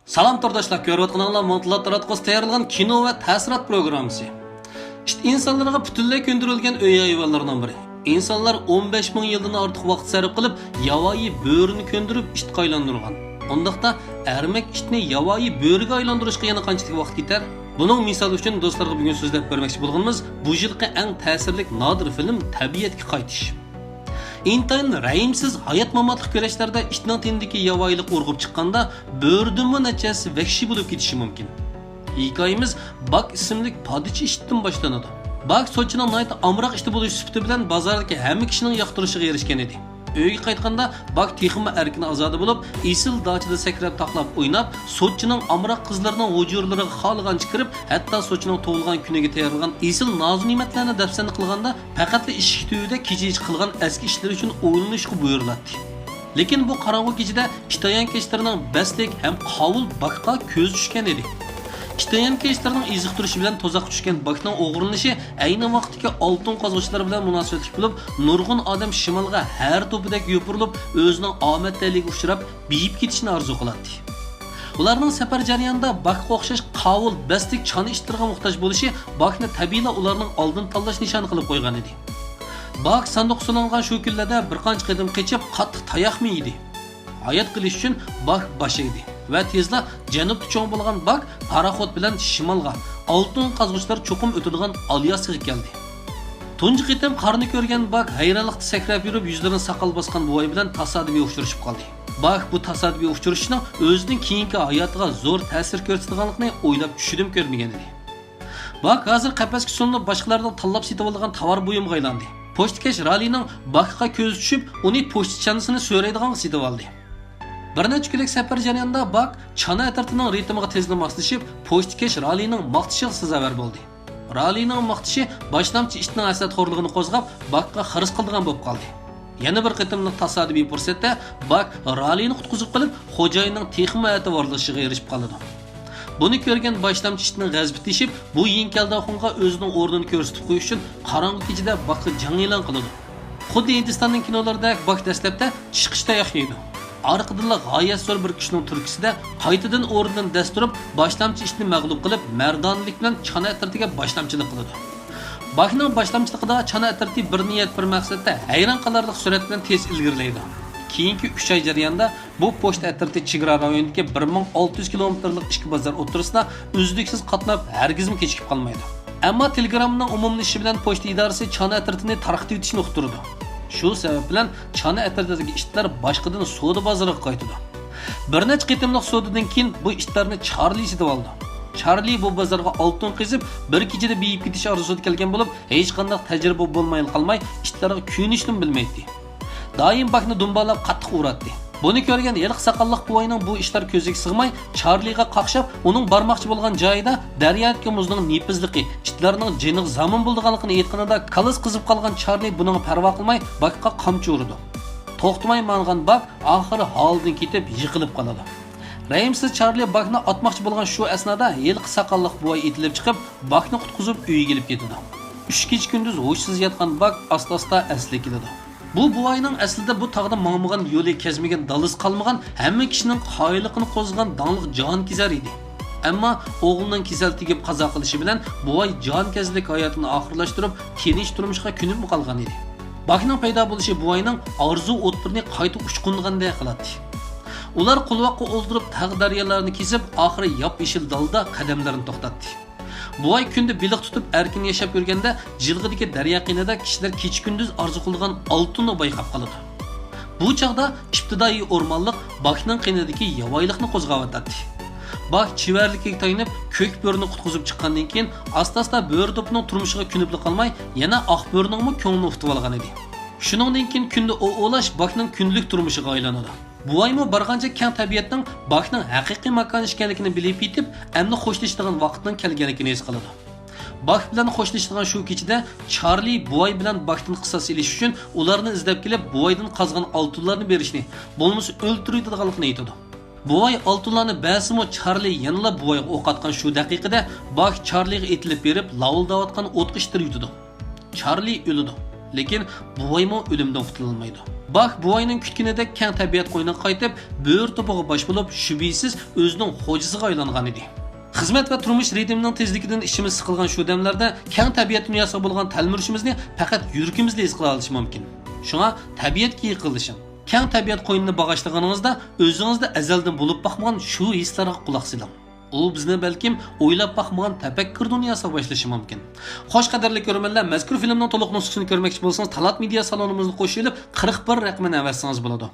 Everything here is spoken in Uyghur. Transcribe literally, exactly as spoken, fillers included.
سالام تورداشلار، كۆرۈۋاتقىنىڭلار مۇڭتىلات تاراتقۇسى تەييارلىغان كىنو ۋە تەسىرات پروگراممىسى. ئىت ئىنسانلارغا پۈتۈنلەي كۆندۈرۈلگەن ئۆي ھايۋانلىرىنىڭ بىرى. ئىنسانلار ئون بەش مىڭ يىلدىن ئارتۇق ۋاقىت سەرپ قىلىپ، ياۋايى بۆرىنى كۆندۈرۈپ ئىتقا ئايلاندۇرغان. ئۇنداقتا ئەرمەك ئىتنى ياۋايى بۆرىگە ئايلاندۇرۇشقا يەنە قانچىلىك ۋاقىت كېتەر؟ بۇنىڭ مىسالى ئۈچۈن دوستلارغا بۈگۈن سۆزلەپ بەرمەكچى بولغىنىمىز بۇ يىلقى ئەڭ تەسىرلىك نادىر فىلىم تەبىئەتكە قايتىش. ئىنتايىن رەھىمسىز ھايات-ماماتلىق كۈرەشلەردە ئىتنىڭ تېنىدىكى ياۋايىلىق ئۇرغۇپ چىققاندا، بۆرىدىنمۇ نەچچە ھەسسە ۋەھشىي بولۇپ كېتىشى مۇمكىن. ھېكايىمىز باك ئىسىملىك پادىچى ئىتتىن باشلىنىدۇ. باك سوتچىنىڭ ناھايىتى ئامراق ئىتى بولۇش سۈپىتى بىلەن بازاردىكى ھەممە كىشىنىڭ ياقتۇرۇشىغا ئېرىشكەن ئىدى. ئۆيگە قايتقاندا باك تېخىمۇ ئەركىن-ئازادە بولۇپ، ئېسىل داچىدا سەكرەپ تاقلاپ ئويناپ، سوتچىنىڭ ئامراق قىزلىرىنىڭ ھۇجرىلىرىغا خالىغانچە كىرىپ، ھەتتا سوتچىنىڭ تۇغۇلغان كۈنىگە تەييارلىغان ئېسىل نازۇ-نېمەتلەرنى دەپسەندە قىلغاندا، پەقەتلا ئىشىك تۈۋىدە كېچىچە قىلغان ئەسكى ئىشلىرى ئۈچۈن ئويلىنىشقا بۇيرۇلاتتى. لېكىن بۇ قاراڭغۇ كېچىدە ئىت ئايان كەشلىرىنىڭ بەستلىك ھەم قاۋۇل باكقا كۆزى چۈشكەن ئىدى. ئىت ئايان كەشلىرىنىڭ ئېزىقتۇرۇشى بىلەن تۇزاققا چۈشكەن باكنىڭ ئوغرىلىنىشى ئەينى ۋاقىتتىكى ئالتۇن قازغۇچلار بىلەن مۇناسىۋەتلىك بولۇپ، نۇرغۇن ئادەم شىمالغا ھەر توپىدەك يوپۇرۇلۇپ، ئۆزىنىڭ ئامەت تەلىيىگە ئۇچراپ، بېيىپ كېتىشىنى ئارزۇ قىلاتتى. ئۇلارنىڭ سەپەر جەريانىدا باكقا ئوخشاش قاۋۇل، بەستلىك چانا ئىتلىرىغا موھتاج بولۇشى باكنى تەبىئىيلا ئۇلارنىڭ ئالدىنى تاللاش نىشانى قىلىپ قويغان ئىدى. باك ساندۇققا سولانغان شۇ كۈنلەردە بىر قانچە قېتىم قېچىپ، قاتتىق تاياقمۇ يېدى. ھايات قېلىش ئۈچۈن باك باش ئەگدى ۋە تېزلا جەنۇبتا چوڭ بولغان باك پاراخوت بىلەن شىمالغا، ئالتۇن قازغۇچلار چوقۇم ئۆتىدىغان ئالياسكىغا كەلدى. تۇنجى قېتىم قارنى كۆرگەن باك ھەيرانلىقتا سەكرەپ يۈرۈپ، يۈزلىرىنى ساقال باسقان بوۋاي بىلەن تاسادىپىي ئۇچرىشىپ قالدى. باك بۇ تاسادىپىي ئۇچرىشىشنىڭ ئۆزىنىڭ كېيىنكى ھاياتىغا زور تەسىر كۆرسىتىدىغانلىقىنى ئويلاپ چۈشىدىمۇ كۆرمىگەن ئىدى. باك ھازىر قەپەسكە سولىنىپ، باشقىلاردىن تاللاپ سېتىۋالىدىغان تاۋار بۇيۇمغا ئايلاندى. پوچتىكەش رالىنىڭ باكقا كۆزى چۈشۈپ، ئۇنى پوچتا چانىسىنى سۆرەيدىغانغا سېتىۋالدى. بىر نەچچە كۈنلۈك سەپەر جەريانىدا باك چانا ئەترىتىنىڭ رىتىمىغا تېزلا ماسلىشىپ، پوچتىكەش رالىنىڭ ماختىشىغا سازاۋەر بولدى. رالىنىڭ ماختىشى باشلامچى ئىتنىڭ ھەسەتخورلۇقىنى قوزغاپ، باكقا خىرىس قىلىدىغان بولۇپ قالدى. يەنە بىر قېتىملىق تاسادىپىي پۇرسەتتە باك رالىنى قۇتقۇزۇپ قېلىپ، خوجايىننىڭ تېخىمۇ ئەتىۋارلىشىشىغا ئېرىشىپ قالىدۇ. بۇنى كۆرگەن باشلامچى ئىتنىڭ غەزىپى تېشىپ، بۇ يېڭىكەلداخۇنغا ئۆزىنىڭ ئورنىنى كۆرسىتىپ قويۇش ئۈچۈن قاراڭغۇ كېچىدە باكقا جەڭ ئېلان قىلىدۇ. خۇددى ھىندىستاننىڭ كىنولىرىدەك باك دەسلەپتە چىقىش تاياق يەيدۇ. ئارقىدىنلا غايەت زور بىر كۈچنىڭ تۈرتكىسىدە قايتىدىن ئورنىدىن دەس تۇرۇپ، باشلامچى ئىتنى مەغلۇپ قىلىپ، مەردانىلىك بىلەن چانا ئەترىتىگە باشلامچىلىق قىلىدۇ. باكنىڭ باشلامچىلىقىدا چانا ئەترىتى بىر نىيەت، بىر مەقسەتتە ھەيران قالارلىق سۈرئەت بىلەن تېز ئىلگىرىلەيدۇ. كېيىنكى ئۈچ ئاي جەريانىدا بۇ پوچتا ئەترىتى چېگرا رايونىدىكى بىر مىڭ ئالتە يۈز كىلومېتىرلىق ئىككى بازار ئوتتۇرىسىدا ئۈزلۈكسىز قاتناپ، ھەرگىزمۇ كېچىكىپ قالمايدۇ. ئەمما تېلېگراممىنىڭ ئومۇملىشىشى بىلەن پوچتا ئىدارىسى چانا ئەترىتىنى تارقىتىۋېتىشنى ئۇقتۇرىدۇ. شۇ سەۋەب بىلەن چانا ئەترىتىدىكى ئىتلار باشقىدىن سودا بازىرىغا قايتىدۇ. بىر نەچچە قېتىملىق سودىدىن كېيىن بۇ ئىتلارنى چارلى سېتىۋالىدۇ. چارلى بۇ بازارغا ئالتۇن قېزىپ، بىر كېچىدە بېيىپ كېتىش ئارزۇسىدا كەلگەن بولۇپ، ھېچقانداق تەجرىبە بولمايلا قالماي، ئىتلارغا كۆيۈنۈشنىمۇ بىلمەيتتى. دائىم باكنى دۇمبالاپ قاتتىق ئۇراتتى. بۇنى كۆرگەن ھېلىقى ساقاللىق بوۋاينىڭ بۇ ئىشلار كۆزىگە سىغماي، چارلىغا قاقشاپ، ئۇنىڭ بارماقچى بولغان جايىدا دەريادىكى مۇزنىڭ نېپىزلىقى، ئىتلارنىڭ جېنىغا زامىن بولىدىغانلىقىنى ئېيتقىنىدا، كاللىسى قىزىپ قالغان چارلى بۇنىڭغا پەرۋا قىلماي، باكقا قامچا ئۇرىدۇ. توختىماي ماڭغان باك ئاخىرى ھالىدىن كېتىپ يىقىلىپ قالىدۇ. رەھىمسىز چارلى باكنى ئاتماقچى بولغان شۇ ئەسنادا ھېلىقى ساقاللىق بوۋاي ئېتىلىپ چىقىپ، باكنى قۇتقۇزۇپ ئۆيىگە ئېلىپ كېتىدۇ. ئۈچ كېچە-كۈندۈز ھوشسىز ياتقان باك ئاستا-ئاستا ئەسلىگە كېلىدۇ. بۇ بوۋاينىڭ ئەسلىدە بۇ تاغدا ماڭمىغان يولى، كەزمىگەن دالىسى قالمىغان، ھەممە كىشىنىڭ قايىللىقىنى قوزغىغان داڭلىق جانكېزەر ئىدى. ئەمما ئوغلىنىڭ كېسەل تېگىپ قازا قىلىشى بىلەن بوۋاي جانكەزلىك ھاياتىنى ئاخىرلاشتۇرۇپ، تىنچ تۇرمۇشقا كۆنۈپمۇ قالغان ئىدى. باكنىڭ پەيدا بولۇشى بوۋاينىڭ ئارزۇ ئوتلىرىنى قايتا ئۇچقۇنلىغاندەك قىلاتتى. ئۇلار قولۋاققا ئولتۇرۇپ، تاغ دەريالارنى كېزىپ، ئاخىرى ياپيېشىل دالىدا قەدەملىرىنى توختاتتى. بوۋاي كۈندە بېلىق تۇتۇپ، ئەركىن ياشاپ يۈرگەندە، جىلغىدىكى دەريا قىينىدا كىشىلەر كېچە-كۈندۈز ئارزۇ قىلىدىغان ئالتۇننى بايقاپ قالىدۇ. بۇ چاغدا ئىپتىدائىي ئورمانلىق باكنىڭ قېنىدىكى ياۋايىلىقنى قوزغاۋاتاتتى. باك چېۋەرلىكىگە تايىنىپ، كۆك بۆرىنى قۇتقۇزۇپ چىققاندىن كېيىن، ئاستا-ئاستا بۆرە توپىنىڭ تۇرمۇشىغا كۆنۈپلا قالماي، يەنە ئاق بۆرىنىڭمۇ كۆڭلىنى ئۇتۇۋالغانىدى. شۇنىڭدىن كېيىن كۈندە ئوۋ ئوۋلاش باكنىڭ كۈندىلىك تۇرمۇشىغا ئايلىنىدۇ. بوۋايمۇ بارغانچە كەڭ تەبىئەتنىڭ باكنىڭ ھەقىقىي ماكانى ئىكەنلىكىنى بىلىپ يېتىپ، ئەمدى خوشلىشىدىغان ۋاقىتنىڭ كەلگەنلىكىنى ھېس قىلىدۇ. باك بىلەن خوشلىشىدىغان شۇ كېچىدە چارلى بوۋاي بىلەن باكتىن قىساس ئېلىش ئۈچۈن ئۇلارنى ئىزدەپ كېلىپ، بوۋايدىن قازغان ئالتۇنلارنى بېرىشنى، بولمىسا ئۆلتۈرۈۋېتىدىغانلىقىنى ئېيتىدۇ. بوۋاي ئالتۇنلارنى بەرسىمۇ، چارلى يەنىلا بوۋايغا ئوق ئاتقان شۇ دەقىقىدە باك چارلىغا ئېتىلىپ بېرىپ، لاۋۇلداۋاتقان ئوتقا ئىتتىرىۋېتىدۇ. چارلى ئۆلىدۇ. لېكىن بوۋايمۇ ئۆلۈمدىن قۇتۇلالمايدۇ. باخ بوۋاينىڭ كۈتكىنىدەك كەڭ تەبىئەت قوينىغا قايتىپ، بۆرە توپىغا باش بولۇپ، شۈبھىسىز ئۆزىنىڭ خوجىسىغا ئايلانغانىدى. خىزمەت ۋە تۇرمۇش رىتىمىنىڭ تېزلىكىدىن ئىچىمىز سىقىلغان شۇ دەملەردە كەڭ تەبىئەت دۇنياسىغا بولغان تەلمۈرۈشىمىزنى پەقەت يۈرىكىمىزلا ھېس قىلالىشى مۇمكىن. شۇڭا تەبىئەتكە يېقىنلىشىڭ. كەڭ تەبىئەت قوينىنى باغاشلىغىنىڭىزدا ئۆزىڭىزدە ئەزەلدىن بولۇپ باقمىغان شۇ ھېسلارغا قۇلاق سېلىڭ. ئۇ بىزنى بەلكىم ئويلاپ باقمىغان تەپەككۇر دۇنياسىغا باشلىشى مۇمكىن. خوش، قەدىرلىك كۆرۈرمەنلەر، مەزكۇر فىلىمنىڭ تولۇق نۇسخىسىنى كۆرمەكچى بولسىڭىز، تالانت مېدىيا سالونىمىزنى قوشۇۋېلىپ، قىرىق بىر رەقىمىنى ئەۋەتسىڭىز بولىدۇ.